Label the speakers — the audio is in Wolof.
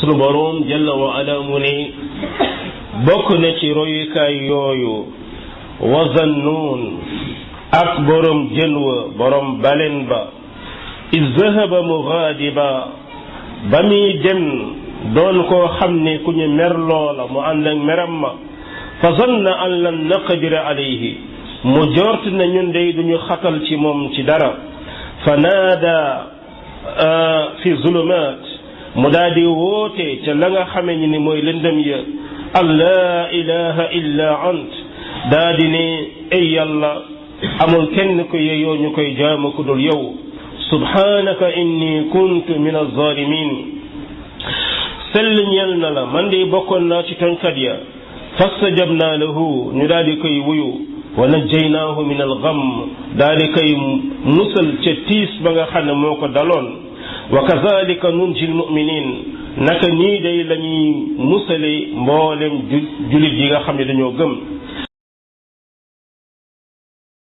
Speaker 1: sunu boroom jalla wa ala mu ne bokk na ci royukaay yooyu wa Zannuun ak borom jën wa borom balen ba iz zahaba mugaadiba ba muy dem doon koo xam ne ku ñu mer loola mu ànd ak meram ma fa zanna an lan naqdira alayhi mu jort na ñun day duñu xatal ci moom ci dara fa naada fi zulumaat mu daal di woote ca la nga xame ni mooy lëndëm ya an laa ilaha illa ant daa di ne ay yàlla amul kenn ko yeyoo ñu koy jaamu ku dul yow subhanaka inni kuntu min az-zalimin sell ñeel na la man de bokkoon naa ci tonkat ya fastajabna lahu ñu daal di koy wuyu wa najjaynaahu min al-gham daal di koy musal ca tiis ba nga xam ne moo ko daloon wa kazalika nunji al-mu'minin naka nii day la ñuy musale mboolem julit yi nga xam ne dañoo gëm